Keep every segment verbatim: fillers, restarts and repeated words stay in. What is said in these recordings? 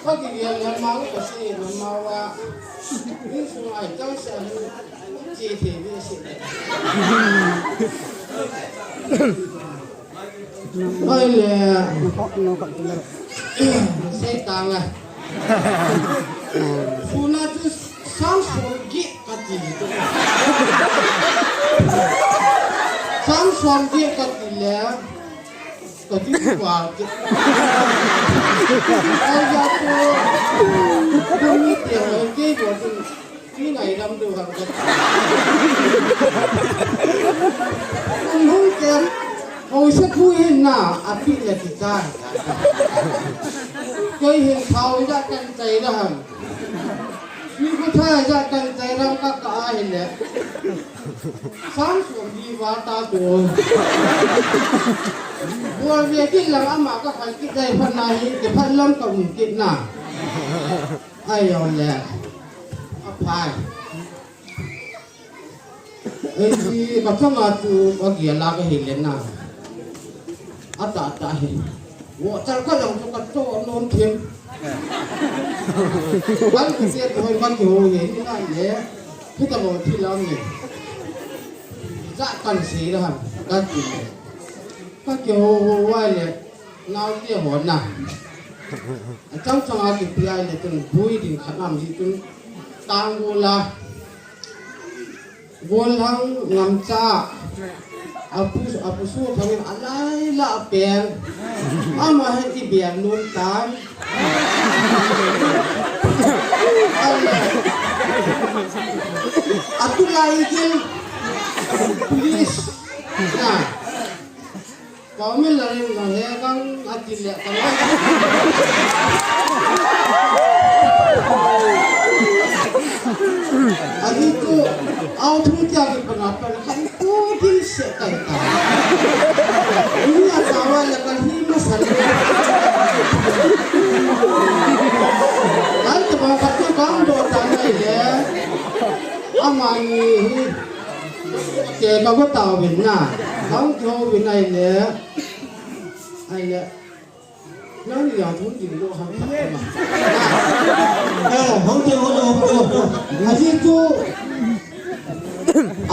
Ka kigel na mang ka si na mawa. Ni su ai tang sa ni. Chi thei ni si. Hoi le. Sei tang a. Suna chu sang som gi ka ti. Sang som gi ka ti le. Ka ti pa ti. Ai ya ko. Ko mi te ho ke ko tu. Ti nai lam du ha ko. Hung ke. Ho se ku hin na a pi le ti ta. Ko hin thau ya kan tai da ham. Ni ko tha ya kan tai ram ka ka a hin le. Sang som ni va ta ko. Bol ve kit lang ama ka khan kit dai phat na hi, ke phat lam ka um kit na. Ai yo le. A phai. Ei, ka chang a tu, ka gi la ka hi le na. A ta ta hi. Wo char ka lang chu ka cho non thim. Kan ku se ko hoi kan ki ho ye ni na ye. Ki ta lo thi la ni. Za kan se la han ka ti. Ka ki ho ho wa le. Nau ti ho na. A chang chang a ki pi ai le tun bui ding khat am ji tun. Tang bu la. Golhang ngamcha. Apu, apu su thangin alai la pen. Ama he i bian nun tan. Atu lai gil. Please. Na. Pau min la rin la he kang a ti le kang. A hi tu, au thu tia ki pana pana kan tu din se kai ta. Ni a ta wa la kan hi ma sa le. Ai ta ba ka tu kang do ta nai le. Ama ni hi. Ke ka ko ta win na. Kang ko win ai le. Ai le. Nang ya thum ding lo ham ta ma. Eh, hong te ho lo ho. Aji tu.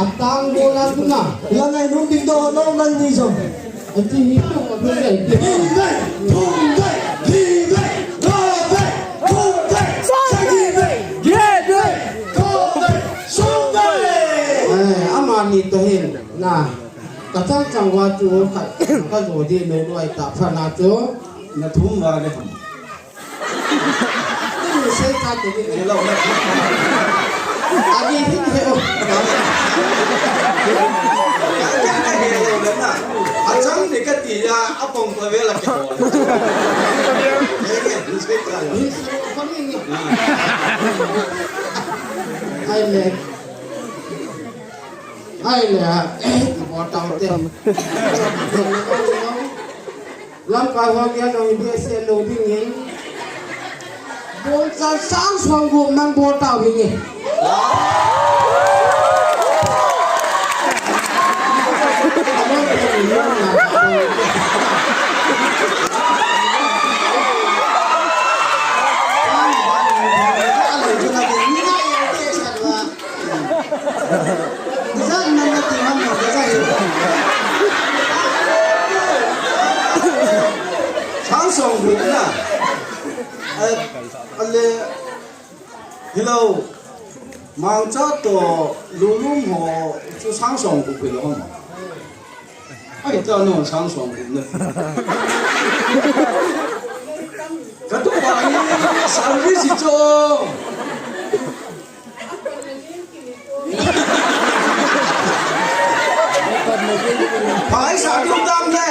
Atang bola tu na. La ngai nung ding do lo nang ni jong. Aji hi tu ho tu dai. Ding dai, thum dai, ding dai, lo dai, thum dai, sagi dai, ye dai, ko dai, sung dai. Eh, ama ni to hin na. Ka chang chang wa chu khat ka zo di me nuai ta pha na chu. Na thum wa le. Ni se ta ke ni. Hello, na thum wa. A ni hi he o. Ka ka he lo le na. A chang ni ka ti ya, a pong pa ve la ke ho. Ni se ta. Ni se ta ni. Ai le. Ai le, eh, bol tau te. Lamkai ho kia nong B S C lo ding in. Bol sa sang song gu mang bol tau ding in. Design man na ti man na design. Sang song gu na. Eh, ale, hello. Mangcha to lulum ho chu sang song gu pilo ho. Ai ta no sang song gu na. Ka tu pa ni service cho. Phai sa tum dam le.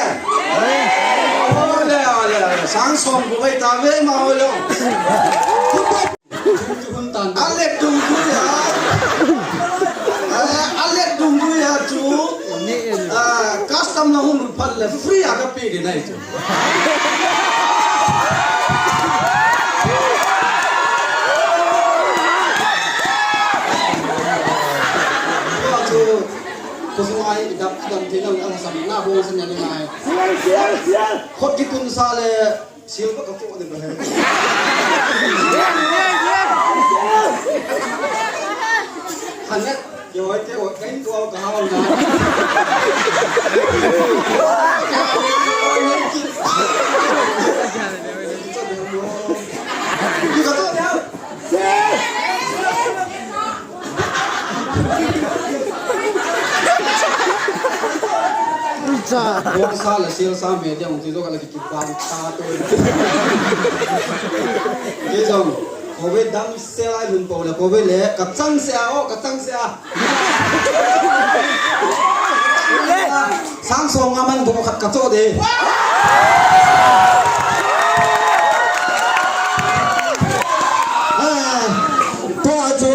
Ole, ole, ole. Sang som ko bai ta ve ma ole. Ale tum tu ya. Ale tum tu ya chu. Ah, custom na hun phat le free a ka pi de nai chu. Khosung ai dam dam thei nang ang sam na bo sam ya ni ngai. Khot kitun sa le sil ka ka pu de ba he. Anat, yo, ite, o, kain ko, kahao na. Ito, ito, ito. Bong sa le sil sa me dia ong ti lo ka la ki ki bang sa to. Ke jong, ko ve dam se lai lun po le ko ve le ka chang se a o, ka chang se a. Sang song a man bong khat ka cho de. Ah, to a cho.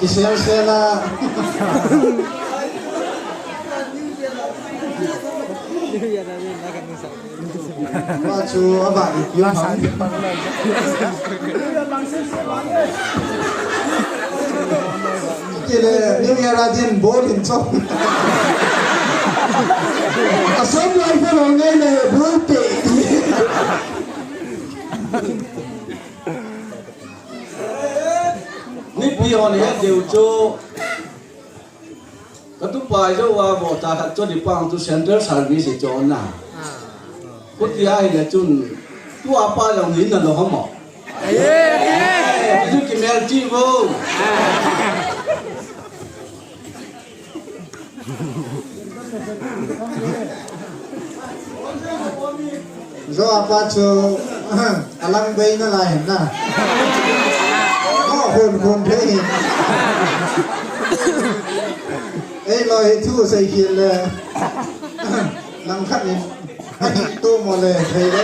Kisel sel a. Pa chu a va i piu ma. Kile, New Year a din bol in chong. A som lai pa lo ngai le bol pe. Mipi hon he diu chu. Ka tupa Jehovah vo ta khat chu ni pang tu central service chu na. Khuti a hi le chun tu a pa jong hin na lo hamo. Chu ki mel chi vo. Zo apa chu alang bei na lai hin na. Mo khun khun thei hin. Ei lo hi thu sei khil le. Lang khat in. Tu mo le thei le.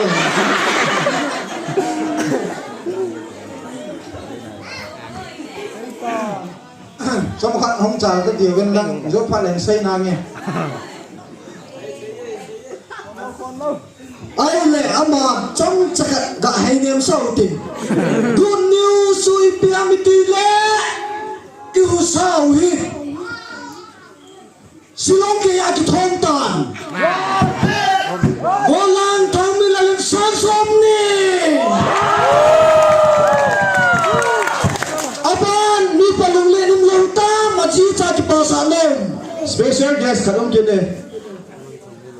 Chomkhat hung chal ka diu ven lang, jo pha len sei na nge. Ai le ama chomcha khat ga hei nem sau tin. Good news sui pia mi ti le. I hu sau hi. Shillong ke a kithong tan. Golang thang mi la len san som ni. Aban mi palung le num lo ta ma chi cha ki pa sa nem. Special guest khat um kit ne.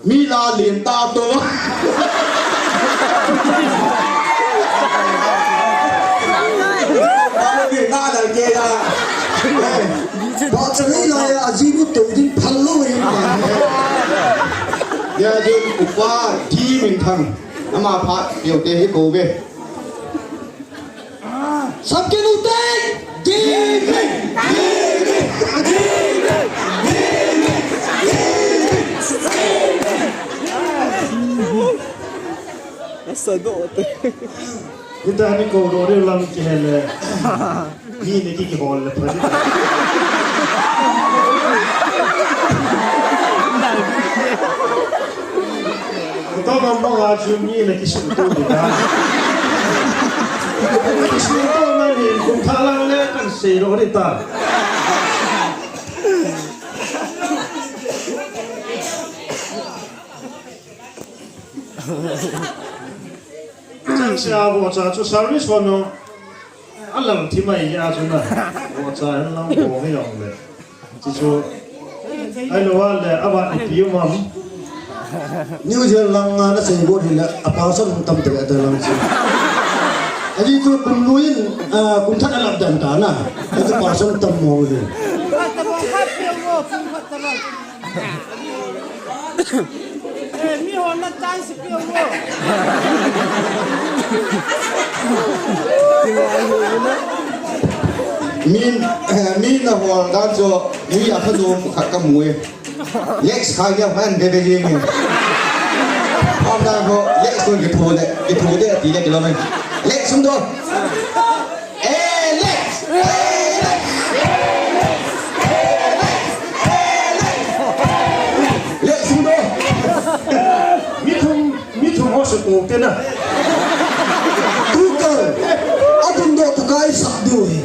Mi la lien ta to. Ba lo lien ta la ke ya. Ba chang ni la ya, a ji bu to din phal lo ni ma. Ya jin upa thi min thang. Ama phat pio te hi ko ve. Sap ke nu te. Giving! Giving! Giving! Giving! Asa do te. Ita ni ko ro re lang ki hele. Ni ne ki ki hol le pa. Ko to ngam ba ga chu ni ne ki su tu ni da. Ki su to na ni kum tha lang le kan sei ro ni ta. Chang sia bo cha chu service ho no. A lang thi mai a chu na. Bo cha an lang bo ngai jong le. Chi chu. Ai lo wa le a ba ni pi mam. New Zealand nga na sei bo ni le a pa son tam te te lang chi. A ji chu kum nu in, a, kum than a lap dan ta na. A ji pa son tam mo ni. Eh, mi hon na chance pe wo. Min, eh, min na hol dan chu, mi a pha do khat ka mu e. Lex khai ya man be be ye ni. Am da ko, Lex ko ki tho le, ki tho de, ti le ki lo me. Lex sum do. Alex! Alex! Alex! Mi thum, mi thum ho su ko te na. Tu ka, a tum do tu kai sa du hi.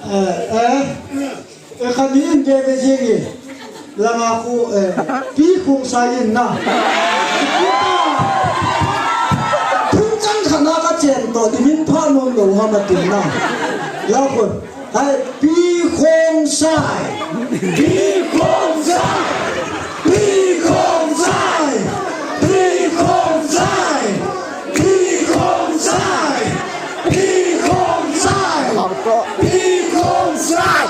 Eh, eh, eh, kani in ve ve jing e. Langa khu, eh, Pi Khongsai in na. Thum chang khat na ka chen to, di min pha nom lo ham atin na. La khu, ai, Pi Khongsai. Pi Khongsai. Pi Khongsai. Pi Khongsai. Pi Khongsai. Pi Khongsai. Pi Khongsai.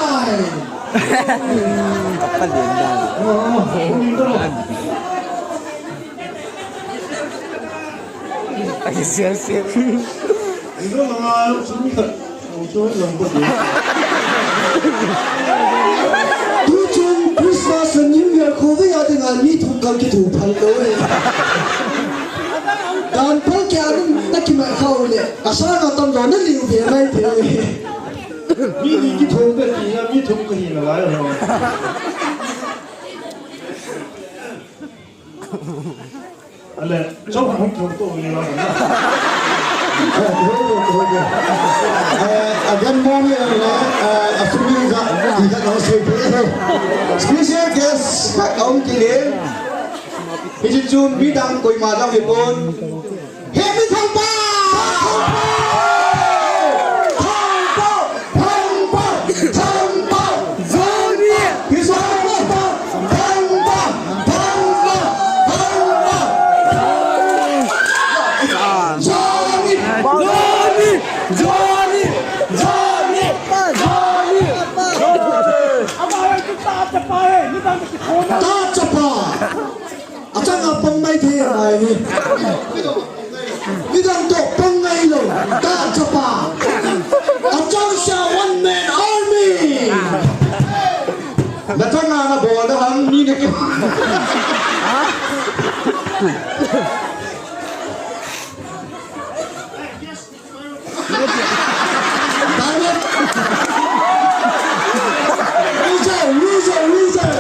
Kapal din dan. Ai, sial, sial. Tuchung Christmas le New Year khovei a dinga mi thum kal kithu phal lou e. Dan phal kei a ding na kimat kha u le, asang a tam lou na liu ve mai thei. Mi ni kithum be ti na, mi thum kahi nalai ho. Ale, chom hung thum to ni la. Eh, thum to, thum to. Eh, again, morning, eh, eh, afternoon, za, ti ka nau sei pe. Special guest, ka kong kile. Hiche chu midang koima jong hipon. Hemi Thangpa! Thangpa! Thangpa! Thangpa! Thangpa! His Honour Thangpa! Thangpa! Thangpa! Thangpa! Johnny! Johnny! Johnny! Johnny! Johnny! Johnny! Tachapa! Achang a pang mai thei mai ni. Midang toh pang ngai lou. Tachapa. Achang sa one man army. Nachang a nabol da ham ni na ki. Loser, loser, loser.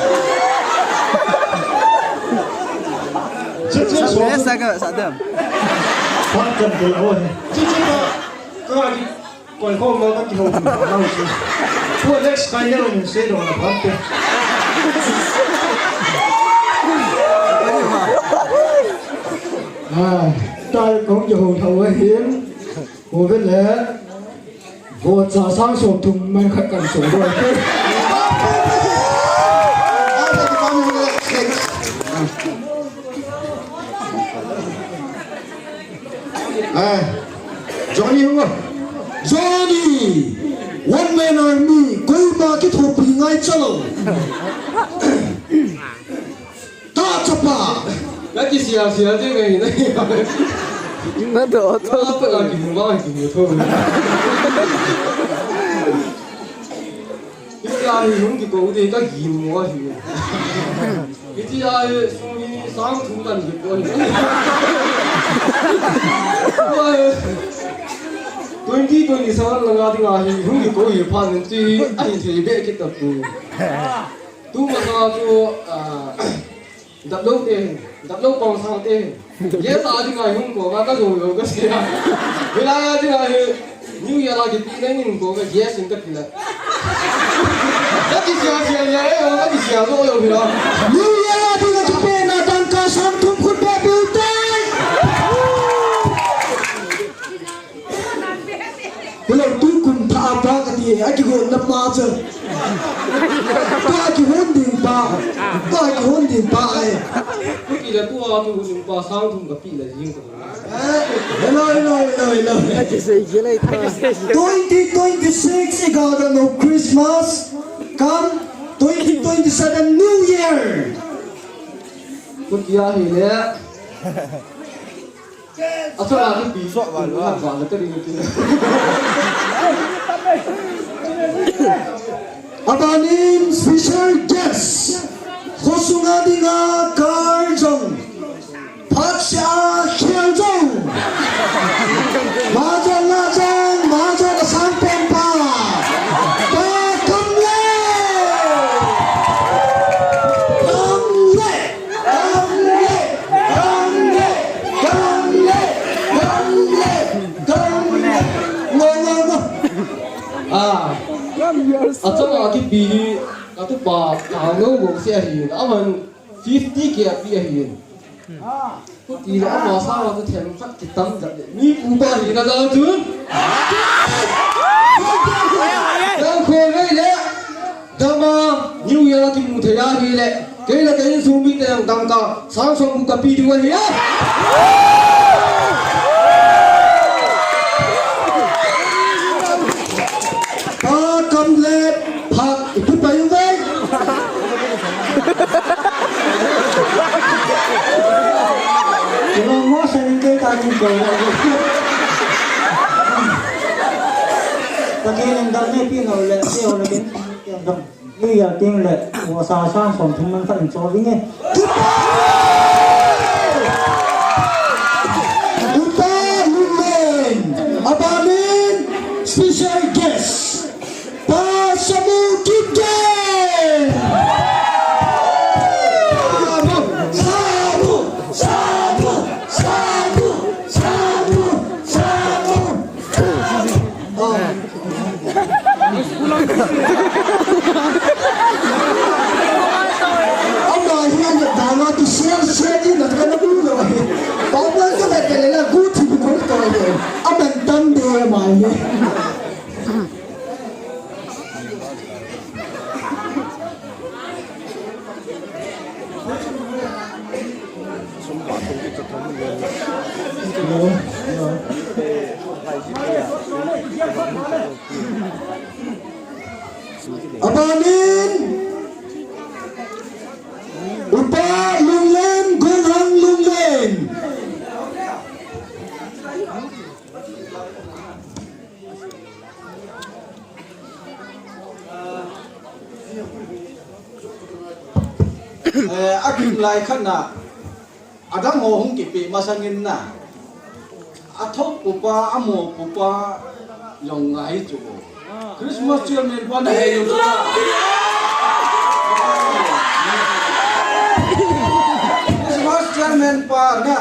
Sa, sa, sa, sa, sa, sa. Phat kan bol ho he. Chi, chi, ka, ka, ki, koi ko ma ka ki ho, ma, ma, chi. Ko next final ni se do na phat te. Ah, tai ko ki ho tha wa hin. Ko ve le. Vote sa sang som thum man khat kan som doh. Eh, Johnny hung. Johnny! One man army, koima kithopi ngai chalou. Tachapa. Na kisia sia jing ngai na. Na do to. Na to la kimu ba kimu to. Iti a hi hung kikou de ka kimu a hi. Iti a hi sum hi sang thum kan kikou hi. Twenty twenty-seven langa dinga hi hung kikou hi phan chi a hi thei be kit ta tu. Tumasa chu, ah, daplou te, daplou pang sang te. Ye sa ding ngai hung ko, ka ka zo lo ka sia. Vela ya ding ngai, New Year la kipe na ning ko, ka yes in ka pi la. Ka ti sia sia ya, eh, ka ti sia zo lo vela. New Year la ding kipe na tangka sang thum khut be piu tai. Hello, tukum tha a pa kati e, akigonna pa chu. Pa kihon ding pa. Pa kihon ding pa e. Kuki le tua tu hon ding pa sang thum kapi le jing ko. Eh, hello, hello, hello, hello. Twenty twenty-six, i ga da no Christmas. Come, twenty twenty-seven New Year. Kuki a hi le. Asa la ni pi so wa lo. Wa la ka ri ni. Abanin special guest. Khosunga dinga kar jong. Phatsea khel jong. Majon la jong, majon la sang pen pa. Pa kam le. Kam le. Gamle! Gamle! Gamle! Gamle! Ngo, ngo, ngo. Ah. Achanga kipe hi, katupa, kangou bou se ahin, aman fifty K ape ahin. Chuti le ama sanga chu themkhat kitam jat le, mi pupa hina jal chun. Dam kho vei le, dama New Year kimu thei ahile, kei le kei insung mite jong dangka sang som bu kape diu ahi. Pa Kamlet, phat ipi pai uve. Kilo mo sa ning kei ta ning ko. Pathen in dam neipe nau le, ti ho le kin, dam. Ni ya ting le, wa sa sang som thum man khat in cho vinge. Upa Lunglen, abanin special guest, Pa Samu Kipgen. Samu, Samu, Samu, Samu, Samu, Samu. Oh. Ama hi ana dana tu share share di na kana bu lo. Pau na ka le le la gu thi bu ko to le. Aman tan de ma hi. Abanin, Upa Lunglen, Gonghang Lunglen. Eh, a kin lai khat na, adang ho hung kipe masangin na, a thoupu pa, a mopu pa, jong ngai chu. Christmas chairman pa na he jong chu. Christmas chairman pa na,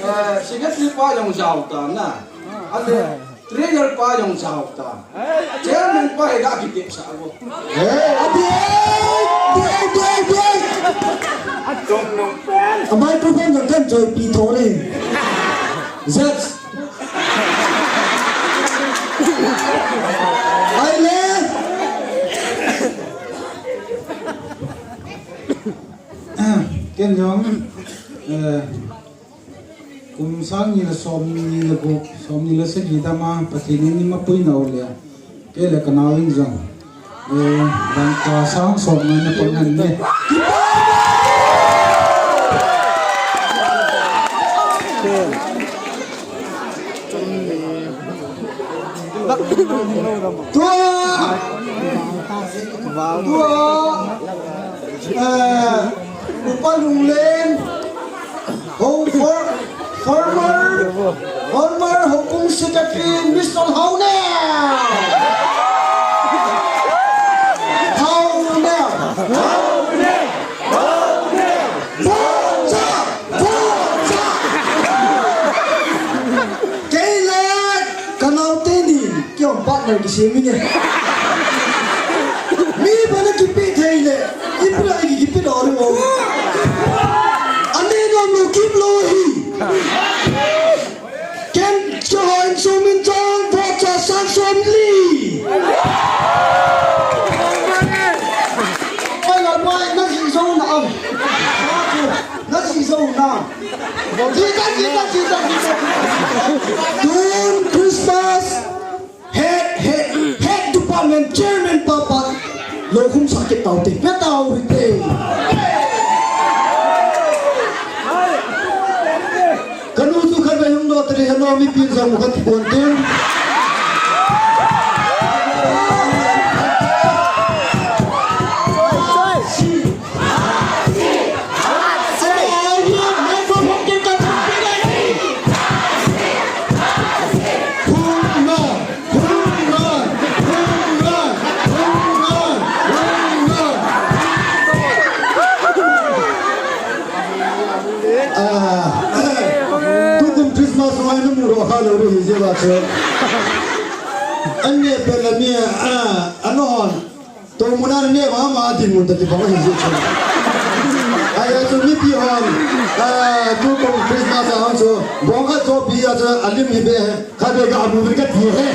eh, secretary pa jong jao ta na. Ale, treasurer pa jong jao ta. Chairman pa hi ga kitepsa vo. Hey, abi, hey, hey, hey, hey. A microphone jong kan choi pi tho re. Zat. Ai le. Ken jong, eh, kum sang ni le som ni le gup, som ni le sagi dama, Pathen in eima puina u le, kei le ka nao in jong, eh, dangka sang som ngai na pang han ne. Tua! Tua! Eh, Upa Lunglen, Home for, former, former Home Secretary, Mister Haoneo. Haoneo. Haoneo. Haoneo. Bocha! Bocha! Kei le ka nao teni, kei jong partner kisem inge. Mi bana kipe thei le, ipi la ki kipe do ru. Ane no no kip lo hi. Ken cho ho in so min chang, bocha sang som li. Oi la, oi, na jing so na am. Na jing so na. Jing ta, jing ta, jing ta, jing ta. Tun Christmas. Head, head, head department chairman pa pa. Lo khum sa kit tau te, pe tau ri te. Ka nu chu khat ve hung lo tari halo mi pin sa mu khat pon tin. Ah, tukum Christmas ngai na mu ro kha lo ri hi je ba che. An neh pet le mi, ah, an hon. Tua mun a neh vang ma ding mun ta ti bang hi ji chu. Ahi a chu mipi hon, ah, tu kong Christmas a hon chu, bong khat chopi a chu a lim hi be, khat be ka amu ka ti he.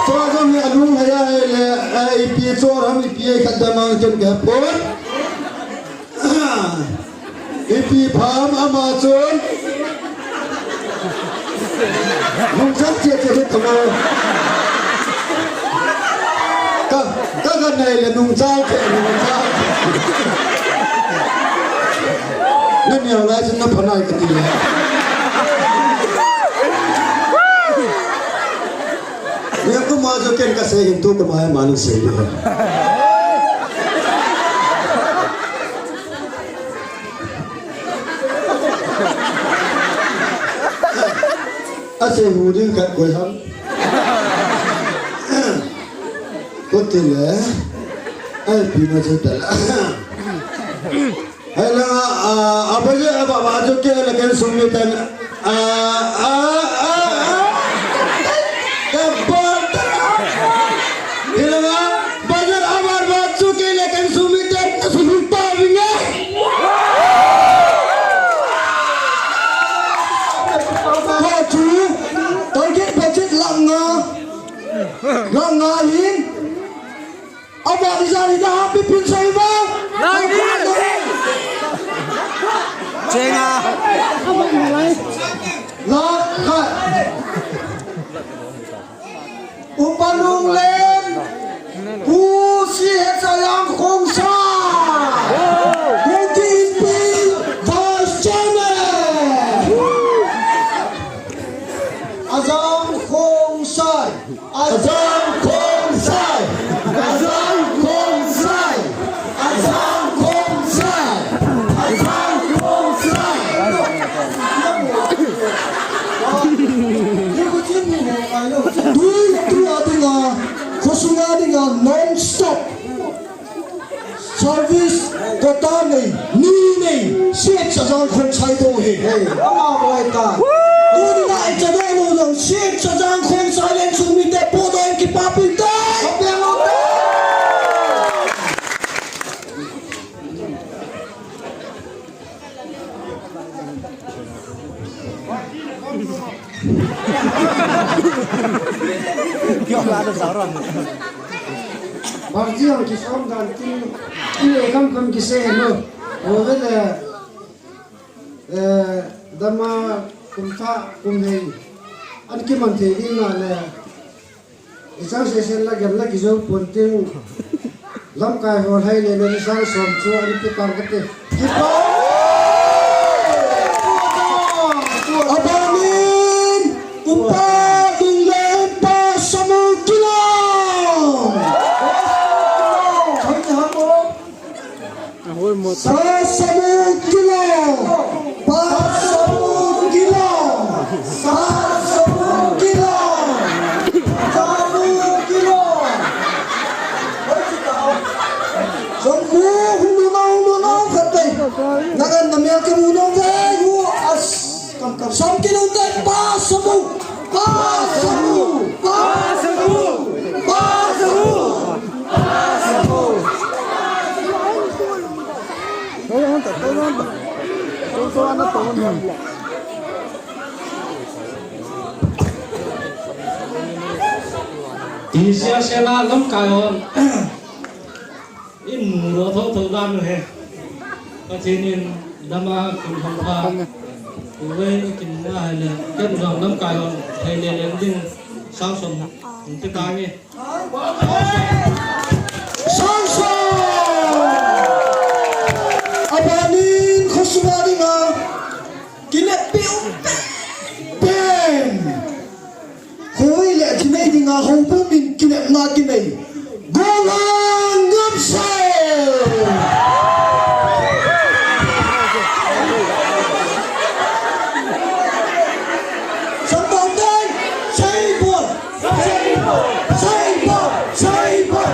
Tua jong hi a lunghei a le, ah, ipi chor ham ipi khat da mang ken ka pon. Ipi pha ham ama chun. Nungchang che che hi tamo. Ka, ka ga nei le nungchang che, nungchang che. Na neo lai chun na pha nai ka ti le. Ni kuma jo ken ka sei hin tu kuma ma nung sei le. Asei hu ding khat koi ham. Koi ti le. Ai pi na che ta la. Hai la, a, a, budget a ba, ba jo ke la ken sum ni tan. A, a, a, a. Ka ba ta. Hi la, budget a ba, ba jo ke la ken sum ni tan. Ka sum ni ta bi nge. Ko chu, target budget lakh nga. Lakh nga hin. Aba, design ida happy pin sa iba. Nangin. Chenga. La, la. Upa Lunglen. Pu C H Ajang Khongsai. Pu T P Vice Chairman. Ajang Khongsai. Ajang Khongsai! Ajang Khongsai! Ajang Khongsai! Ajang Khongsai! Tui, tui a dinga, khosunga dinga non-stop. Service kota nei, ni nei, C H Ajang Khongsai bou hi. Hey, ama bou ta. Tuni na i cha dong lo jong, C H Ajang Khongsai leng sumite po dong kipapi te. Apiang lo te. Barji ang kisom dan kin, kin e kam kam kise no. Ove le, eh, dama kum tha kum hei. An kiman thei ding na le. Isang sesen la gam la kijou pon ting. Lamkai ho hai le na isang som chu ani pe tang kate. Kipa. Abanin, upa Lunglen pa Samu Kilong. Pa Samu Kilong! Pa Samu Kilong! Pa Samu Kilong! Samu Kilong! Samu, hunu nau, hunu nau, khat tai. Nangan na mel ke hunu nau, hunu as. Sam Kilong tai, Pa Samu! Pa Samu! Pa Samu! Pa Samu! Isia sena lamkai hon. In mu lo tho tho dan he. Pathen in dama kum hong pha. Uwe ni kin na hai le. Ken jong lamkai hon. Thei le le ding. Sang som. Te ta nge. Sang som! Abanin khosunga dinga kineppi um pen. Khoi le kinei dinga houbung in kinepna kinei. Golang Ngamsel! Sangtao teng, sei bol! Sei bol! Sei bol!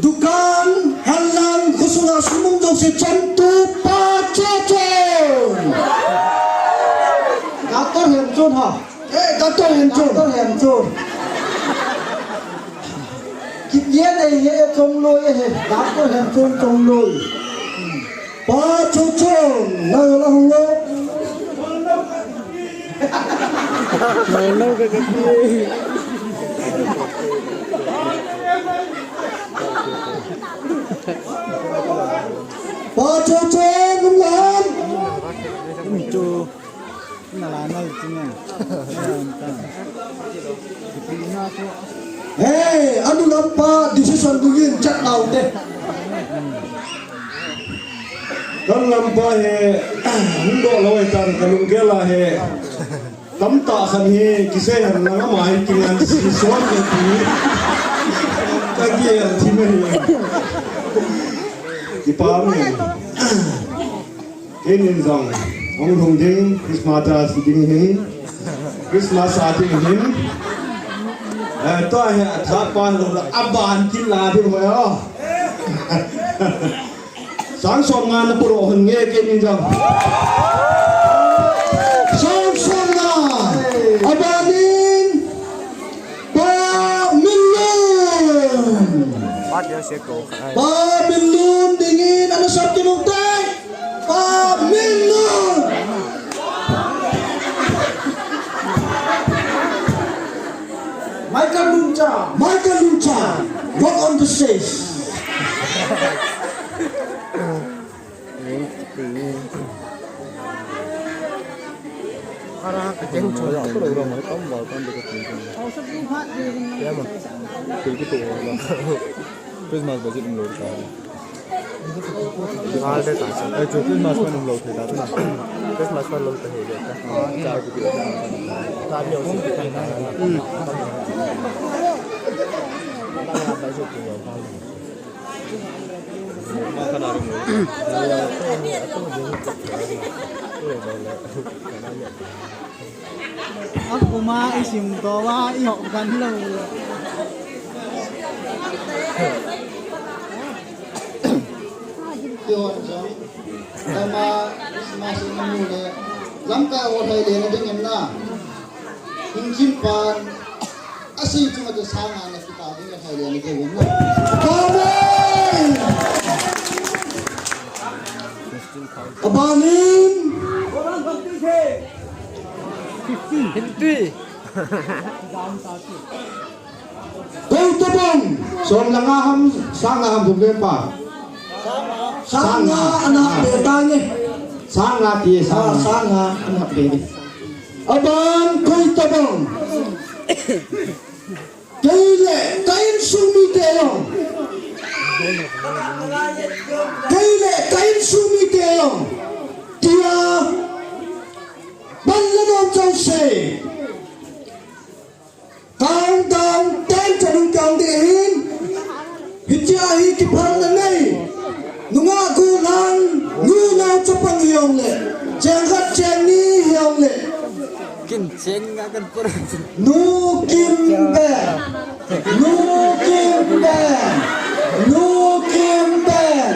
Dukan, hanlang, khosunga sum um jouse chontu Pa Chochon. Doctor Hemchon ha. Eh, Doctor Hemchon. Doctor Hemchon. Kitian ei he, Chongloi he. Doctor Hemchon Chongloi. Pa Chochon, nang la hung lo. Nang lo ka ka ti. Pa Chochon, nang la. Hemchon. Na la na ti na. Hey, anu lampa decision dungin chat nau te. Kan lampa he, hung doh lou e tan, ka lunggel a he. Tamtah khan he, kisei han lang ama he, kingan si suan ke ti. Ka kiel thi mai. Kipa mai. Keinin jong, hung lhung ding, Christmas a ding hin, Christmas a ding hin. Eh, tua hi athat pa lou la, aban kit la ding ho yo. Sang som nga na puro hon nge keinin jong. Sang som nga. Abanin. Pa Minlun. Pa Minlun dingin ana sap kinung tai. Pa Minlun. Michael Luncha. Michael Luncha. Walk on the stage. Christmas budget um lou ta. Ngal de ta. Ai chu Christmas fund um lou thei ta na. Christmas fund lou ta he de ta. Cha ki de ta. Ta ni o si ta. Hmm. Akuma isim to wa i hok gan lo. Kihon jong. Lama Christmas in mu le. Lamkai o thai le na ding em na. Hing kim pan. Asei chunga chu sanga na kita ding a thai le na ding na. Amen. Abanin. Hinti. Koi tabang. Som langa ham, sanga ham bukle pa. Sanga ana beta ni. Sanga ti sanga. Sanga ana beta. Aban koi tabang. Kei le ka insung mite jong. Kei le ka insung mite jong. Tia. Ban la nom chau se. Countdown ten chanung kang ding ahin. Hitia hi kiphalna nei. Nungah gollhang, nu nao chapang hijongle. Cheng khat cheng ni hijongle. Kin cheng nga kan pura. Nu Kim Ben. Nu Kim Ben. Nu Kim Ben.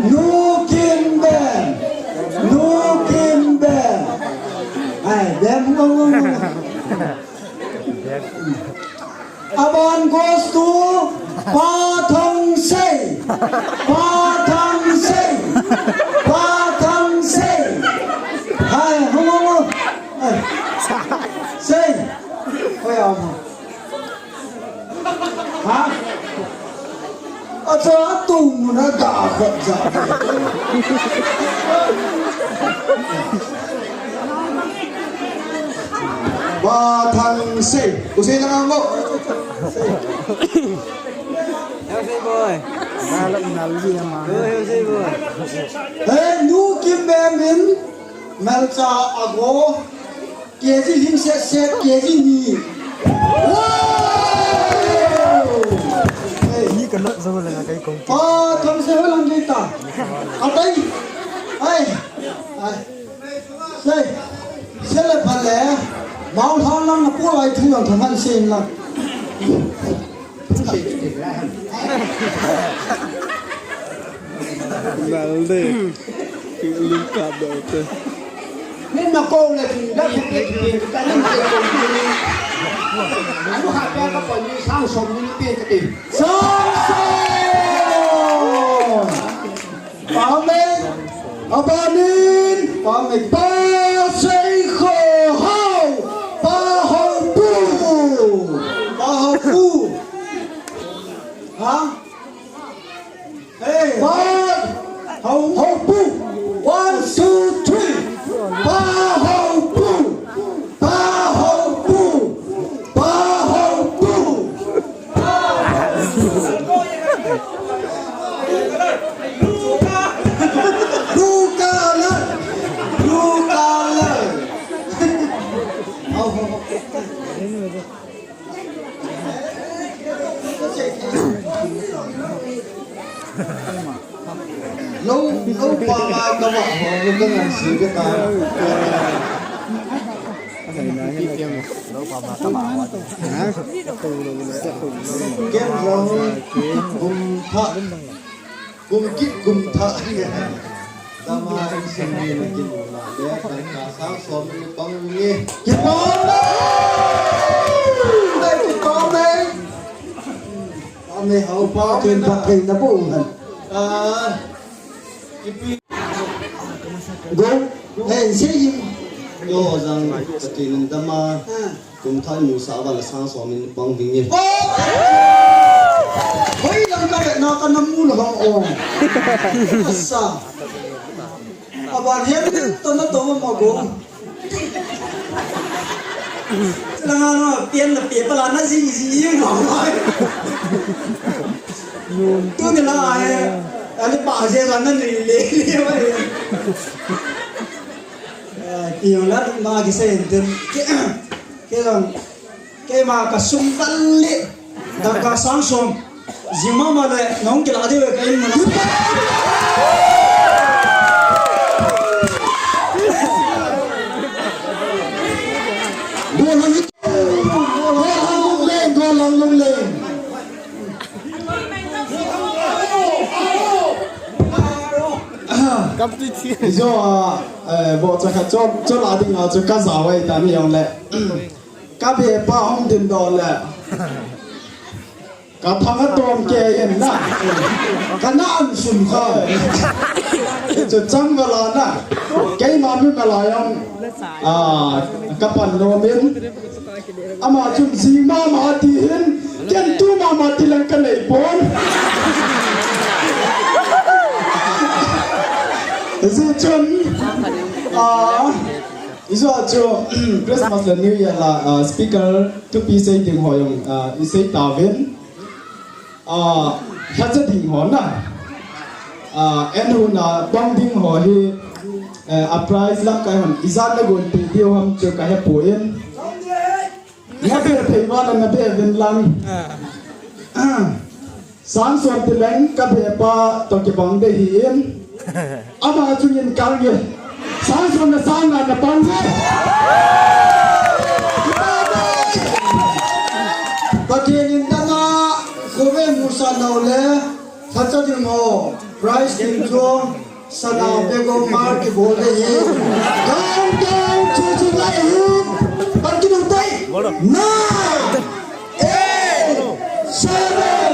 Nu Kim Ben. Nu Kim Ben. Ai, dem ngong ngong. Aban goes to Pa Thang Sei. Pa Thang Sei. Pa Thang Sei. Hai, hung, hung, hung. Hai. Sei. Hoi, hung. Ha? Acha tung na da khat ja. Pa Thang Sei. Ku sei na ngo. Boy. Hey, Nu Kimbem in melcha ago. K G hing set set, K G ni. Wow! Hey. Ni ka nak zo la kai kong. Pa, thom se ho lang kita. Atai. Ai. Ai. Sei, sei le pha le, mau thang lang na pu lai thu lang thang han sei lang. Nal de, ling kap de te. Ni na ko le thu da ke ke ke ka ni ke ko ni. Anu ha ka ka pa ni sang som ni pe ke. Sang som! Amen. Abanin. Amen. Pa Sei Kho Hau. Pa Hau Pu. Pa Hau Pu. Ha? Hey. Pa Hau, Hau Pu. One, two, three. Pa Hau Pu. Pa Hau Pu. Pa Hau Pu. Blue collar, blue collar. Lou, lou pa ma ka ma ho, lou ka ngan si ka ta. Ken jong kum thah, kum kit kum thah. Dama in sing ni na kin la le, kan ka sang som ni pang ni. Kipom e! Kipom e! Pom e, hau pom e. Ken pa thei na bo han. Ah, ipi. Go. Hey, say him. Yo, jang, Pathen in dama. Ah. Kum thah in musah uva le sang som in pang ding e. Oh! Hoi lang ka le na ka na mu la bang o. Asa. Aban hem to na to ma go. Langa na pian na pe pa la na ji ji ma ma. Tu ni la ai. Ale pa je la na ni le le wa. Eh, ki la ma ki se enten. Kei jong, keima ka sum tal le, dangka sang som, jing mama le, nahung kila diu ve ka in muna. Golang, golang lungleng, golang lungleng. Kam ti ti. Ijo a, eh, bo cha kha chom, chom a ding a chu ka ja wai ta ni jong le. Ka bepa hung din doh le. Ka thang a tom kei in na. Ka na an sum kha. Chu chang va la na. Keima mi ma la jong. Ah, ka pan nom in. Ama chun ji mama ti hin. Ken tu mama ti lang ka nei pon. Ji chun. Ah. Ijo chu Christmas le New Year la, ah, speaker thupi sei ding ho jong, ah, i sei tauvin. Ah, lhacha ding ho na. Ah, en huna pang ding ho hi, eh, a prize lamkai hon ijat na gon pe diu ham chu ka hepon. Na be thei uva le na be uvin lang. Ah. Sang som ti leng ka bepa toh kibang ding ahi in. Ama chung in kal nge. Sang som le sang nga na pang nge. Pathen in dama kove musa nau le. Lhacha ding ho. Prize ding chu. Sana pego mar kibol ding ahi. Countdown chu chu lai ahi. Pan kinu tai. Nine, eight, seven,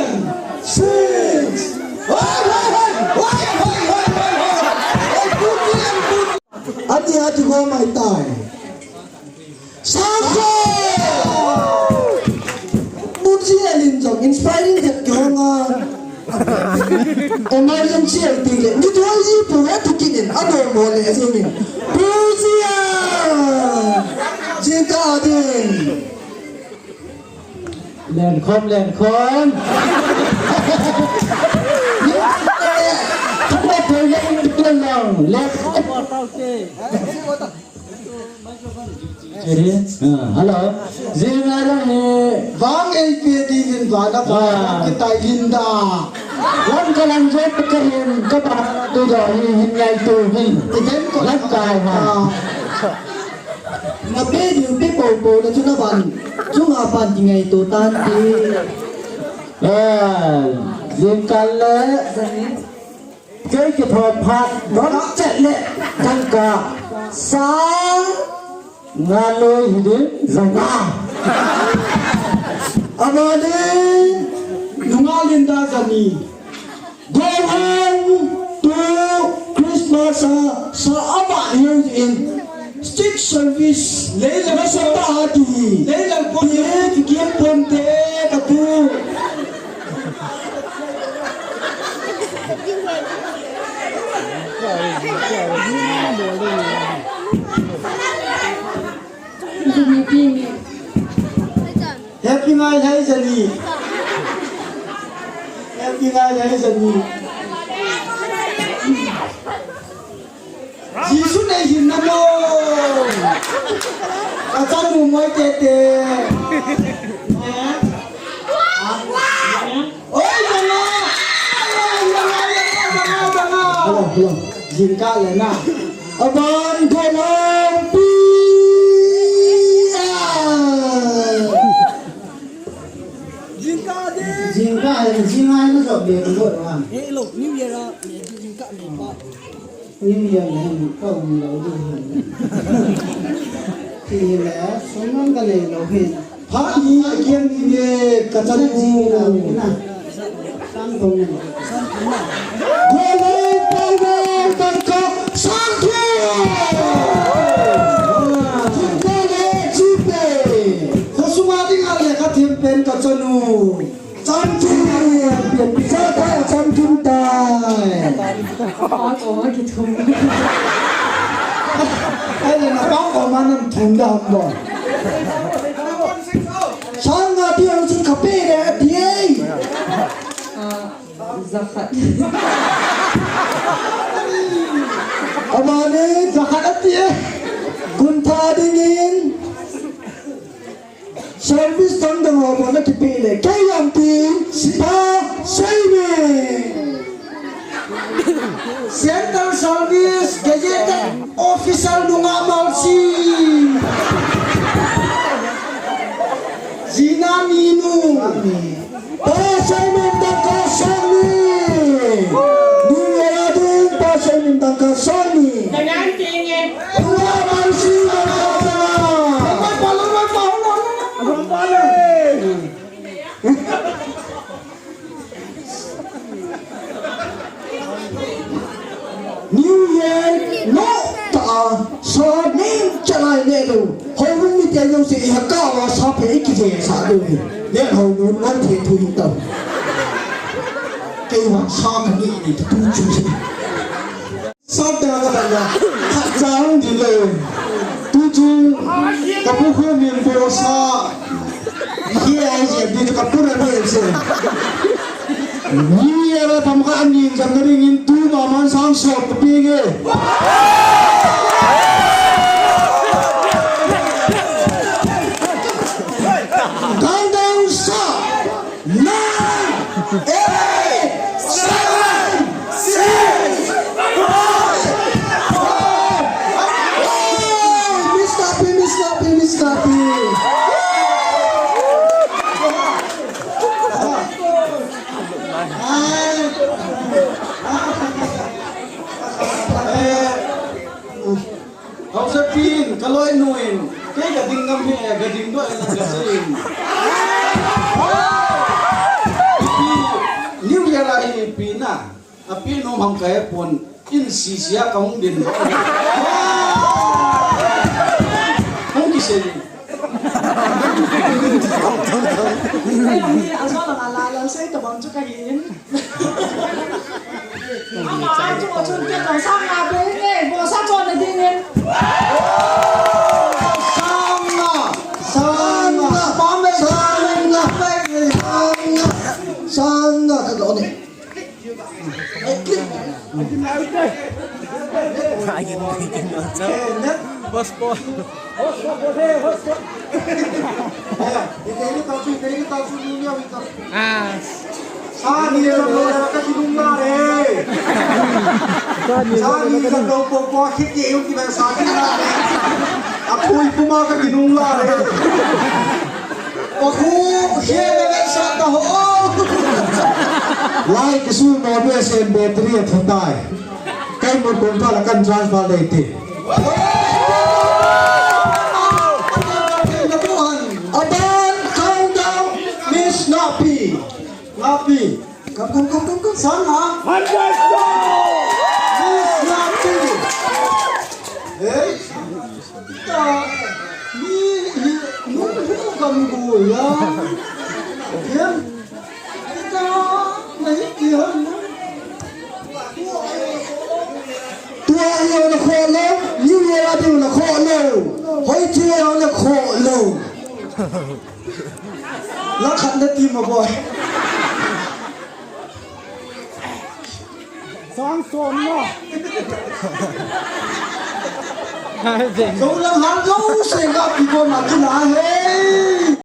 six. Hoi, hoi, hoi. Hoi, hoi, hoi, hoi, hoi. Hoi, put in, put in. Ati, ati, go mai tai. Sangko! Buji alin jong inspiring khat kihong a. Emergency a ti le. Ni thoi ji pu e tu kinin. Ado mo le jingin. Buji a! Jingkah a ding. Lenkhom, lenkhom. Left. Hello. Jing a lang hi. Vang ei pe ti vin vana vang. Ah. Kitai Linda. Lam ka lang jot ka hin ka ba tu do hi hin ngai tu hi. Ti den ko. Lam kai ha. Ah. Na pe diu pe po po na chu na ban. Chunga ban ti ngai tu tan ti. Ah, jing kal le. Kei kitho phat don chet le tangka sang nga loi hi ding janga. Abani nunga Linda jani. Go home to Christmas a sa ama hiu in. Stick service. Leila masa ta ati. Leila ko ye ki ponte ka tu. Happy ngai hai jani. Happy ngai hai jani. Jesu nei hin na mo. Ka chan mu moi te te. Oi, janga. Oi, janga, janga, janga, janga. Hello, hello. Jingkah le na. Aban ko lang pi. Jingkah de. Jingkah le, jingkah le so be ko wa. Hello, New Year a, jingkah le pa. New Year le hin ka um lou ding hin. Ti le, sum man ka nei lou hin. Phat ni a kiang ni le ka chan jing na, na. Sang thum ni. Golai pai na tangka sang thum. Jingkah le jipe. Khosung a ding a le ka thim pen ka chanu. Chan thum, sa ta chan thum tai. Apa ko ma kithum. Ai le na pa ko ma nam thum da ham bo. Sang nga ti ang sun kape le ti ei. Ah, zakhat. Amani zakhat ati ei. Kun tha dingin. Service dang dang ho bona kipe le. Kei lam tin, Pa Seimeng. Central Service, Gazetted Officer nunga malsi. Jina Minu. Pa Seimeng tangka sang ni. New Year a ding, Pa Seimeng tangka sang ni. Dengan tinggi. New Year, no, ta, sa, ning, chalai, ne, lo. Ho, mi, te, yo, se, i, ha, ka, wa, sa, phe, i, ki, je, sa, do, ne, ho, no, no, te, tu, ni, ta. Kei, wa, sa, ka, ni, ni, tu, chu, se. Sa te ka ta ya. Khat cha hung ding le. Tu chu ka pu khu min bo sa. Hi ai je bi ka pu na bo se. Ni ya la tam ka an yin jam na ring in tu ma man sang so ka pi nge. Dang dang sa. Nine, eight, seven, six, five, four. Oh, Miss Kapi, Miss Kapi, Miss Kapi. Ai. Eh. Hausa pin, ka loinu in, kei ka ding ngam hi, ka ding doh in, ka sei in. Ipi, New Year a hi ipi na, a pi nom ham ka he pon, in sisi a ka hung din doh. Hung kisei. Ei, a jong la la la sei tabang chu ka hi in. Ama chu ko chun ke ko sang nga be ne, bo sa chon na ding in. Sang nga, sang nga, pa me sang nga, sang nga, sang nga ka do ne. Ai, ai, ai, ai, ai. Hotspot. Ah. Sa ni lo lo ka kinung na re. Sa ni lo po po khit ke yung kina sa ni na re. Apoi puma ka kinung na re. Pahu, hiya na ka sa ta ho. Lai ka su no be sen battery a thatai. Kai mo kon pa la kan transfer dei ti. Aban countdown, Miss Napi. Napi. Kam, kam, kam, kam, kam. Sang ha? Hundred. Miss Napi. Hey. Ita, ni, ni, nung hu kam gu ya. Ken. Ita, na hi ki han. Tua hi na kho lo, ni ye la ding na kho lo. Hoi ti ye na kho lo. La khat na ti ma boy. Sang som na. Zo lang han lo se ga pi ko na ki na he.